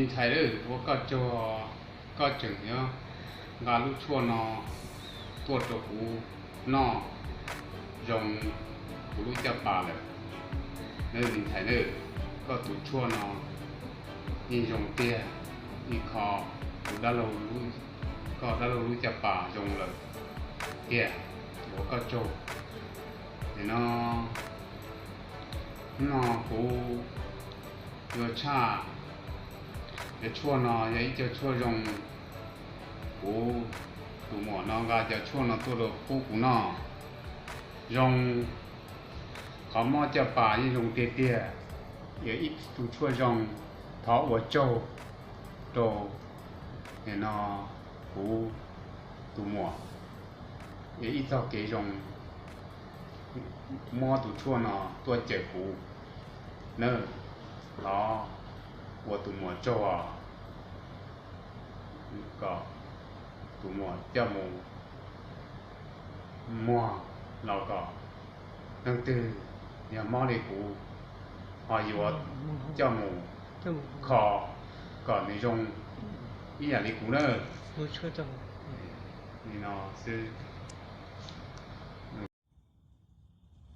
Ntxhais, ua koj tsaug, koj tseem yuav nqa lub tshuaj no tuaj rau kuv noj zoo kuv lub caj pas lawm. Ntxhais, koj tus tshuaj no yeej zoo tiag, ib qho kuv, koj dab laug lub caj pas zoo lawm tiag, ua koj tsaug. Nim no, no kuv yuav tshaj, cov tshuaj no yog ib co tshuaj zoo. Kuv tus muam no nqa cov tshuaj no tuaj rau pub kuv noj zoo. Qhov mob caj pas yeej zoo tiag tiag, yog ib tug tshuaj zoo. Thov ua tsaug rau, no, kuv tus muam, yog ib txoj kev zoo muab tus tshuaj no tuaj cawm kuv nawb. Thov ua tus muam tsaug os, kom tus muam coj mus muag los kom leej twg yog mob li kuv ho yuav coj mus kho kom nws zoo ib yam li kuv nawb. Li no xwb.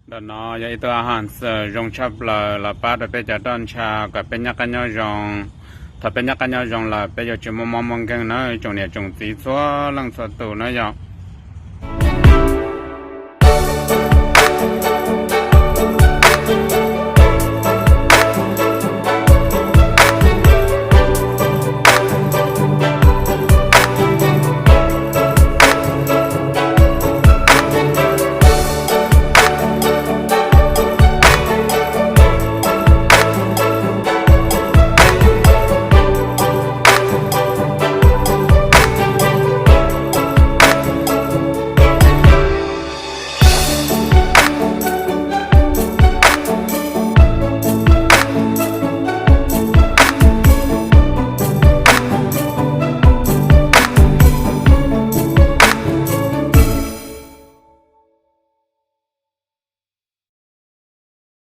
Ntawm no yog ib tug a has zoo tshaj plaws los pab rau peb cov roj ntsha kom peb nyob qab nyob zoo. Thaum peb nyob qab nyob zoo lawm peb yuav tsis muaj mob muaj nkeeg nawb tsoom niam tsoom txiv txhua leej txhua tus nawb yom.